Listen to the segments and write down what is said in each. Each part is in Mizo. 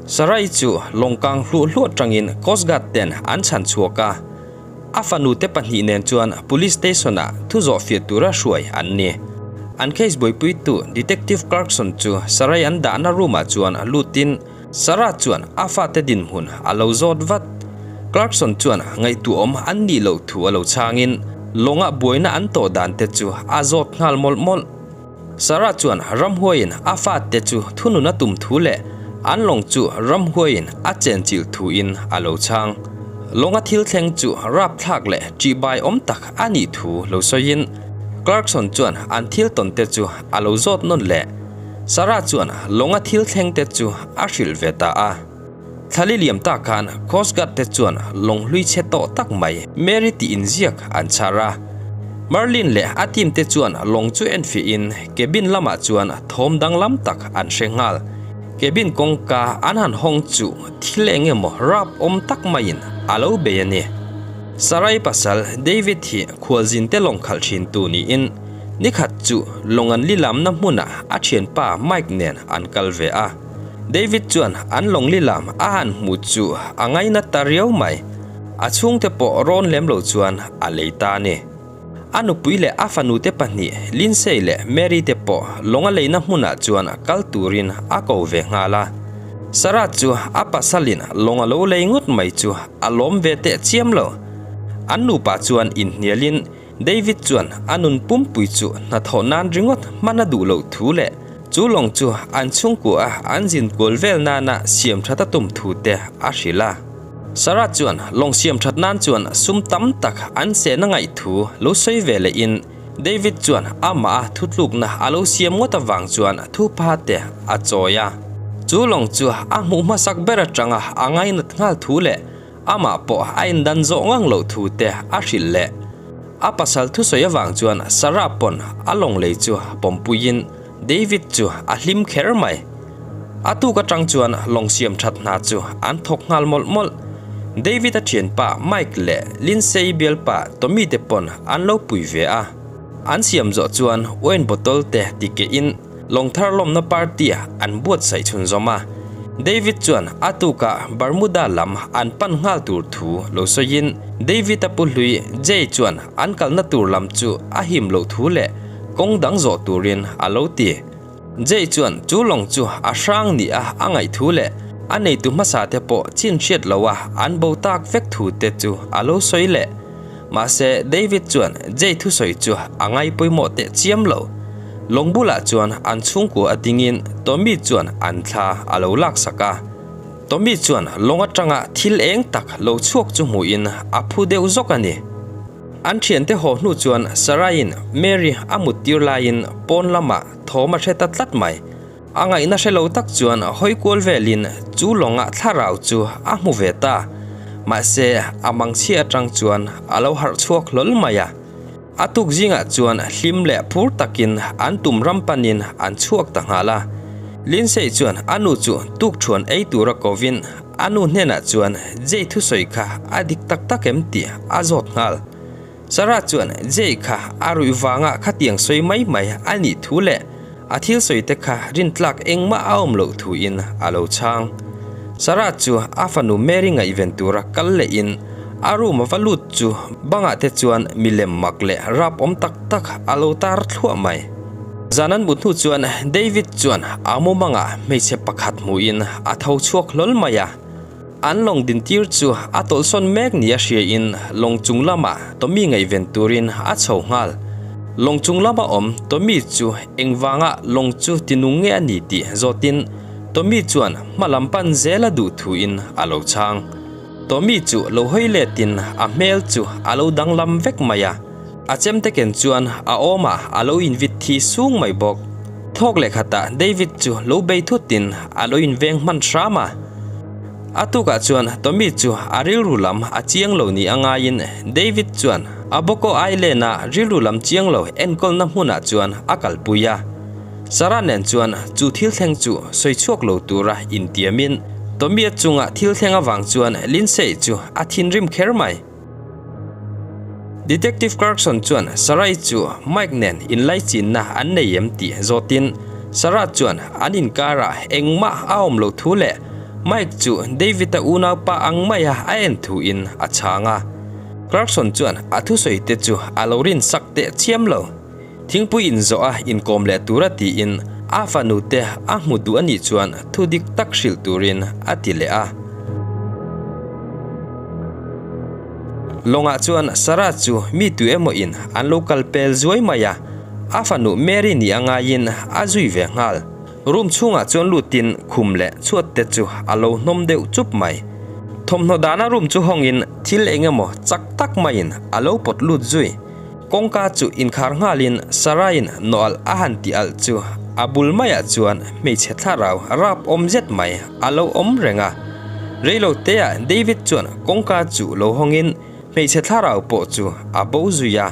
Sarai chu lawngkang hluah hluah tangin Coast Guard ten an chhan chhuak a, a fanu te pahnih nen chuan Police Station ah thu zawh fiah tura hruai an ni. An case buaipuitu Detective Clarkson chu Sarai an dahna room ah chuan lutin Sarah chuan a fate dinhmun a lo zawt vat. Clarkson chuan ngaihtuahawm an nih loh thu a lo chhangin lawngah buaina an tawh dan te chu a zawt nghal mawlh mawlh. Sarah chuan ramhuaiin a fate chu thunun a tum thu leh an lawng chu ramhuaiin a chenchilh thuin a lo chhang. Lawnga thil thleng chu rapthlak leh ṭihbai awm tak a nih thu lo sawiin Clarkson chuan an thil tawn te chu a lo zawt nawn leh. Sarah chuan lawnga thil thleng te chu a hrilh ve ta a. Thlali liam tak khan Coast Guard te chuan lawng hlui chhe tawh tak mai Mary tih inziak an chhar a. Merlin leh a team te chuan lawng chu enfiahin cabin lamah chuan thawm danglam tak an hre nghal. Cabin kawngka an han hawng chu thil eng emaw rap awm tak maiin a lo bei a ni. Sarai pasal David hi khualzin te lawng khalh thin tu niin nikhat chu lawng an lilamna hmunah a thianpa Mike nen an kal ve a. David chuan an lawng lilam a han hmuh chu a ngaina ta riau mai. A chhungte pawh rawn lem lo chuan a lei ta a ni. A nupui leh a fanute pahnih Lindsay leh Mary te pawh lawng a leina hmunah chuan kal turin a ko ve nghal a. Sarah chu a pasalin lawng a lo lei ngawt mai chu a lawm ve teh chiam lo. An nupa chuan inhnialin David chuan a nun pumpui chu hnathawh nan ringawt hman a duh loh thu leh chu lawng chu an chhungkua a an zin kual vel nana siam that a tum thu te a hrilh a. Sarah chuan lawng siam that nan chuan sum tam tak an sehna ngaih thu lo sawi ve leh in David chuan amah a thutlukna a lo siam ngawt avang chuan thupa te a chawi a. Chu lawng chu a hmuh hmasak ber atanga a ngainat nghal thu leh Amah pawh a indan zawh ngang loh thu te a hrilh leh. A pasal thusawi avang chuan Sarah pawn a lawng lei chu pawmpuiin David chu a hlim kher mai. A tuk atang chuan lawng siam that hna chu an thawk nghal mawlh mawlh. David a thianpa Mike leh Lindsay bialpa Tommy te pawn an lo pui ve a. An siam zawh chuan wine bottle te ti kehin Lawng thar lawmna party an buatsaih chhunzawm a, David chuan a tukah Bermuda lam an pan nghal tur thu lo sawiin David-a pu hlui Jay chuan an kalna tur lam chu a him loh thu leh kawng dang zawh turin a lo ti. Jay chuan chu lawng chu a hrang nia a ngaih thu leh a neitu hmasa te pawh chin hriat loha an bo tak vek thu te chu a lo sawi leh. Mahse, David chuan Jay thusawi chu a ngai pawimawh teh chiam lo. Lawng bulah chuan an chhungkua a dingin Tommy chuan an thla a lo laksak a. Tommy chuan lawng atanga thil eng tak lo chhuak chu hmuhin a phu deuh zawk a ni. An thiante haw hnu chuan Sarah-in Mary a mut tir laiin pawn lamah thawm a hre ta tlat mai. A ngaihna hre lo tak chuan hawi kual velin chu lawngah thlarau chu a hmu ve ta. Mahse, a mangchhia atang chuan a lo harh chhuak hlawl mai a. A tuk zingah chuan hlim leh phur takin an tum ram panin an chhuak ta nghal a. Lindsay chuan a nu chu tukthuan ei tura kovin a nu hnenah chuan Jay thusawi kha a dik tak tak em tih a zawt nghal. Sarah chuan Jay kha a ruih vanga khatiang sawi mai mai a nih thu leh a thil sawi te kha rintlak engmah a awm loh thuin a lo chhang. Sarah chu a fanu Mary ngaihven tura kal lehin a room a va lut chu bangah te chuan milem mak leh rap awm tak tak a lo tar thluah mai. Zan an mut hnu chuan David chuan a mumangah hmeichhe pakhat hmuhin a tho chhuak hlawl mai a. An lawng dintir chu a tawlhsawn mek nia hriain lawng chung lamah Tommy ngaihven turin a chho nghal. Lawng chung lama awm Tommy chu engvanga lawng chu tinung nge a ni tih zawtin Tommy chuan hma lam pan zel a duh thuin a lo chhang. Tommy chu lo hawi letin a hmel chu a lo danglam vek mai a, a chemte ken chuan a awmah a lo invit thi sung mai bawk. Thawk leh khatah David chu lo bei thutin a lo inveng hman hram a. A tukah chuan Tommy chu a rilru lam a chiang lo ni a ngaiin David chuan a Boko Island-a rilru lam chiang lo enkawlna hmunah chuan a kalpui a. Sarah nen chuan chu thil thleng chu sawi chhuak lo tura intiamin Tommy-a chunga thil thleng avang chuan Lindsay chu a thinrim kher mai. Detective Clarkson chuan Sarai chu Mike nen inlaichinna an nei em tih zawtin Sarah chuan an inkarah engmah a awm loh thu leh Mike chu David-a unaupa ang maia a en thuin a chhang a. Clarkson chuan a thusawi te chu a lo rin sak teh chiam lo. Thingpui inzawh a inkawm leh tura tiin a fanu te a hmu duh a nih chuan thu dik tak hrilh turin a ti leh a. Lawngah chuan Sarah chu mi tu emaw in an lo kal pel zuai mai a, a fanu Mary nih a ngaiin a zui ve nghal. Room chhungah chuan lutin khum leh chhuat te chu a lo hnawm deuh chup mai. Thawmhnaw dahna room chu hawngin thil eng emaw chak tak maiin a lo pawt lut zui. Kawngka chu inkhar nghalin Sarah-in nawh alh a han tih alh chu a bul maiah chuan hmeichhe thlarau rap awm zet mai a lo awm reng a. Reilo teah David chuan kawngka chu lo hawngin hmeichhe thlarau pawh chu a bo zui a.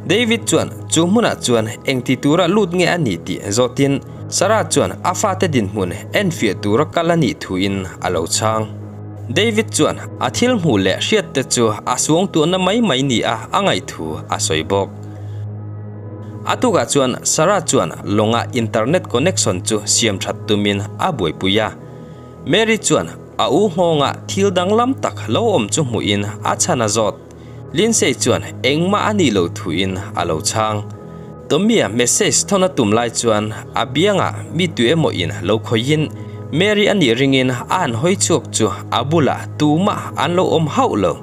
David chuan chu hmunah chuan engti tura lut nge a nih tih zawtin Sarah chuan a fate dinhmun enfiah tura kal a nih thuin a lo chhang. David chuan a thil hmuh leh hriat te chu a suangtuahna mai mai ni a a ngaih thu a sawi bawk. A tukah chuan Sarah chuan lawnga internet connection chu siam that tumin a buaipui a. Mary chuan a u nghawngah thil danglam tak lo awm chu hmuhin a chhan a zawt. Lindsay chuan engmah a nih loh thuin a lo chhang. Tommy-a message thawn a tum lai chuan a biangah mi tu emaw in lo khawihin Mary a nih ringin a han hawi chhuak chu a bulah tumah an lo awm hauh lo.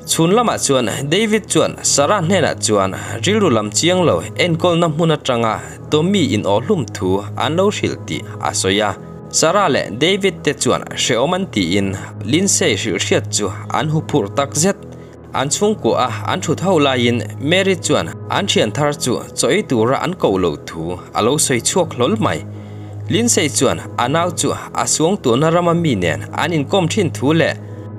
Chhun lamah chuan David chuan Sarah hnenah chuan rilru lam chiang lo enkawlna hmun atanga Tommy in aw hlum thu an lo hrilh tih a sawi a. Sarah leh David te chuan hrehawm an tiin Lindsay hrilhhriat chu an huphurh tak zet. An chhungkua a an thut ho laiin Mary chuan an thian thar chu chaw ei tura an koh loh thu a lo sawi chhuak hlawl mai. Lindsay chuan a nau chu a suangtuahna rama mi nen an inkawm thin thu leh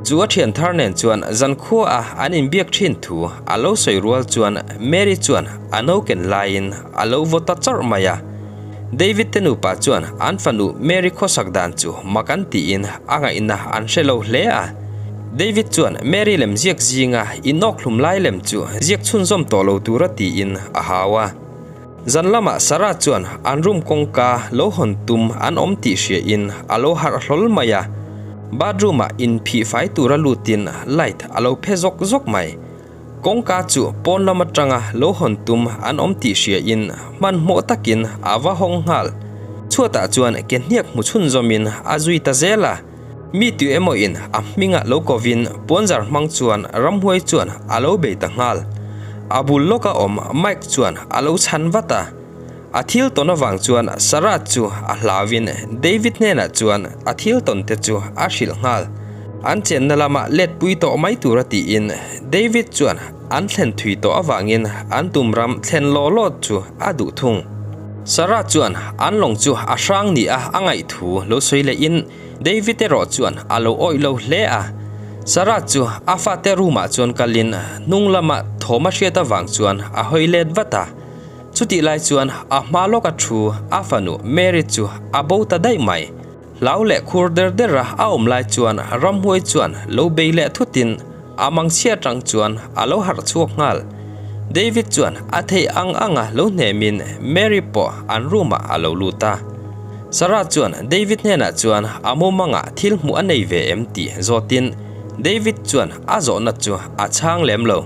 chu a thian thar nen chuan zankhua a an inbiak thin thu a lo sawi rual chuan Mary chuan a noken laiin a lo vaw ta chawrh mai a. David te nupa chuan an fanu Mary khawsak dan chu mak an tiin a ngaihna an hre lo hle a. David chuan Mary lem ziak zinga inawkhlum lai lem chu ziak chhunzawm tawh lo tura tiin a hau a. Zan lamah Sarah chuan an room kawngka lo hawn tum an awm tih hriain a lo harh hlawl mai a. Bathroom ah inphih fai tura lutin light a lo phe zawk zawk mai. Kawngka chu pawn lam atanga lo hawn tum an awm tih hriain hmanhmawh takin a va hawng nghal. Chhuatah chuan ke hniak hmu chhunzawmin a zui ta zel a. Mi tu emawin a hmingah lo kovin puanzar hmang chuan ramhuai chuan a lo bei ta nghal. A bul lawka awm Mike chuan a lo chhan vat a. A thil tawn avang chuan Sarah chu a hlauin David hnenah chuan a thil tawn te chu a hrilh nghal. An chenna lama let pui tawh mai tura tiin David chuan an thlen thui tawh avangin an tum ram thlen law law chu a duh thung. Sarah chuan an lawng chu a hrang ni a a ngaih thu lo sawi lehin David erawh chuan a lo awih lo hle a. Sarah chu a fate room ah chuan kalin hnung lama thawm a hriat avang chuan a hawi let vat a. Chutih lai chuan a hma lawka thu a fanu Mary chu a bo ta daih mai. Hlau leh khur der der a a awm lai chuan ramhuai chuan lo bei leh thutin a mangchhia atang chuan a lo harh chhuak nghal. David chuan a theih ang anga lo hnemin Mary pawh an room ah a lo lut a. Sarah chuan David hnenah chuan a mumangah thil hmuh a nei ve em tih zawtin David chuan a zawhna chu a chhang lem lo.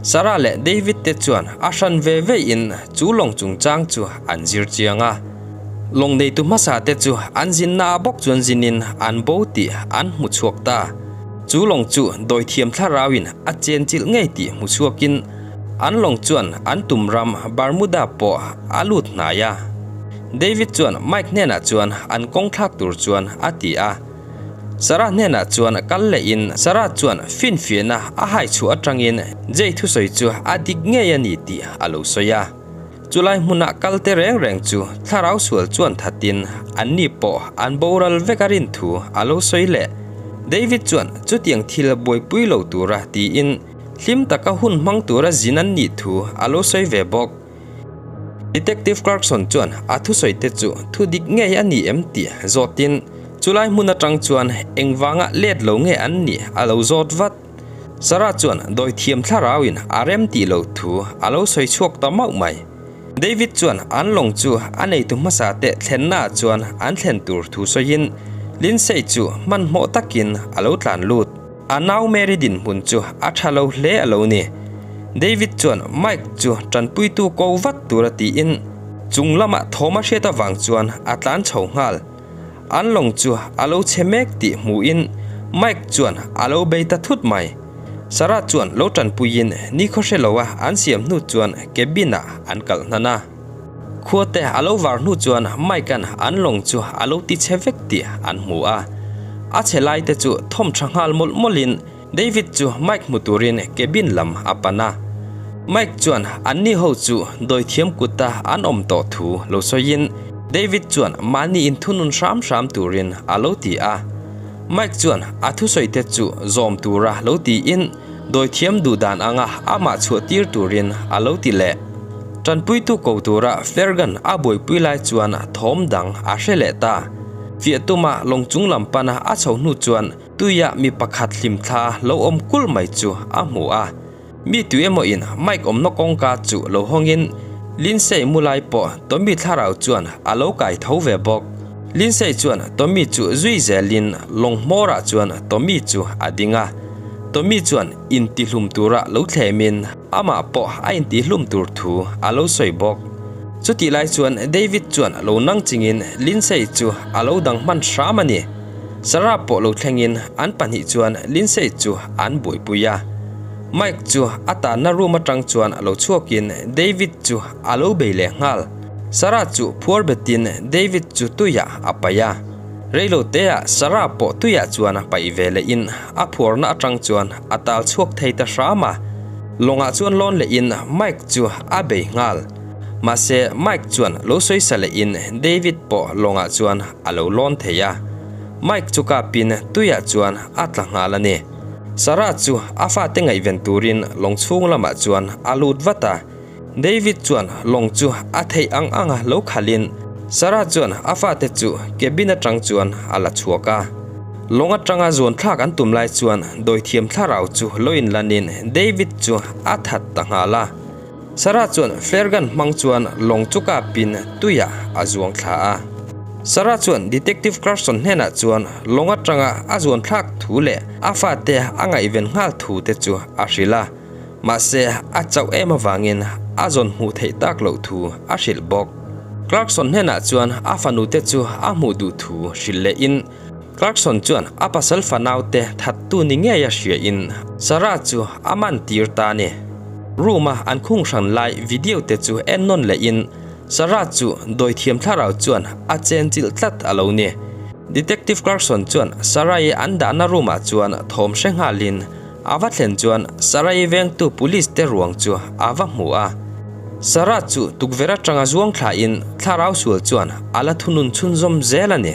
Sarah leh David te chuan a hran ve ve in chu lawng chungchang chu an zir chiang a. Lawng neitu hmasa te chu an zinna ah bawk chuan zin in an bo tih an hmu chhuak ta. Chu lawng chu dawithiam thlarau in a chenchilh ngei tih hmu chhuak in an lawng chuan an tum ram Bermuda pawh a lut hnai a. David chuan Mike hnenah chuan an kawng thlak tur chuan a ti a. Sarah hnenah chuan kal lehin Sarah chuan finfiahna a hai chhuah atangin Jay thusawi chu a dik ngei a ni tih a lo sawi a. Chulai hmuna kal te reng reng chu thlarau sual chuan thatin anni pawh an boral vek a rin thu a lo sawi leh. David chuan chutiang thil buaipui lo tura tiin hlim taka hun hmang tura zin an nih thu a lo sawi ve bawk. Detective Clarkson chuan a thusawi te chu thu dik ngei a ni em tih zawtin chulai hmun atang chuan engvanga let lo nge an nih a lo zawt vat. Sarah chuan dawithiam thlarauin a rem tih loh thu a lo sawi chhuak ta mauh mai. David chuan an lawng chu a neitu hmasa te thlennaah chuan an thlen tur thu sawiin. Lindsay chu hmanhmawh takin a lo tlan lut. A nau Mary dinhmun chu a tha lo hle a lo ni. David chuan Mike chu tanpuitu ko vat tura tiin chung lamah thawm a hriat avang chuan a tlan chho nghal. An lawng chu a lo chhe mek tih hmuhin Mike chuan a lo bei ta thut mai. Sarah chuan lo tanpuiin nikhaw hre loa an siam hnu chuan cabin ah an kalh hnan a. Khuate a lo var hnu chuan Mike-a'n an lawng chu a lo ti chhe vek tih an hmu a. A chhe lai te chu thawm tha nghal mawlh mawlhin David chu Mike hmu turin cabin lam a pan a. Mike chuan anni ho chu dawithiam kuta an awm tawh thu lo sawiin David chuan mahni inthunun hram hram turin a lo ti a. Mike chuan a thusawi te chu zawm tura lo tiin dawithiam duh dan anga amah chhuah tir turin a lo ti leh. Tanpuitu ko tura Fergan a buaipui lai chuan thawm dang a hre leh ta. Fiah tuma lawng chung lam pana a chho hnu chuan tuia mi pakhat hlimthla lo awm kulh mai chu a hmu a. Mi tu emaw in Mike awmna kawngka chu lo hawngin Lindsay mu lai pawh Tommy thlarau chuan a lo kai tho ve bawk. Lindsay chuan Tommy chu zui zelin lawng hmawrah chuan Tommy chu a ding a. Tommy chuan intihlum tura lo thlemin amah pawh a intihlum tur thu a lo sawi bawk. Chutih lai chuan David chuan lo nang chingin Lindsay chu a lo dang hman hram a ni. Sarah pawh lo thlengin an pahnih chuan Lindsay chu an buaipui a. Mike chu a tanna room atang chuan lo chhuakin David chu a lo bei leh nghal. Sarah chu phuar betin David chu tuiah a paih a. Reilo teah Sarah pawh tuiah chuan a paih ve lehin a phuarna atang chuan a tal chhuak thei ta hram a. Lawngah chuan lawn lehin Mike chu a bei nghal. Mahse Mike chuan lo sawisa lehin David pawh lawngah chuan a lo lawn thei a. Mike chu kapin tuiah chuan a tla nghal a ni. Sarah chu a fate ngaihven turin lawng chhung lamah chuan a lut vat a. David chuan lawng chu a theih ang anga lo khalhin Sarah chuan a fate chu cabin atang chuan a la chhuak a. Lawng atanga zuan thlak an tum lai chuan dawithiam thlarau chu lo inlanin David chu a that ta nghal a. Sarah chuan flare gun hmang chuan lawng chu kapin tuiah a zuang thla a. Sarah chuan Detective Clarkson hnenah chuan lawng atanga a zuan thlak thu leh a fate a ngaihven nghal thu te chu a hrilh a. Mahse, a chauh em avangin a zawn hmuh theih tak loh thu a hrilh bawk. Clarkson hnenah chuan a fanute chu a hmuh duh thu hrilh lehin Clarkson chuan a pasal fanaute thattu ni ngei a hriain Sarah chu a man tir ta a ni. Room-a an khung hran lai video te chu en nawn lehin Sarah chu dawithiam thlarau chuan a chenchilh tlat a lo ni. Detective Clarkson chuan Sarah-i an dahna room-ah chuan thawm hre nghalin A va thlen chuan Sarai vengtu police te ruang chu a va hmu a. Sarah chu tukverh atanga zuang thlain thlarau sual chuan a la thunun chhunzawm zel a ni.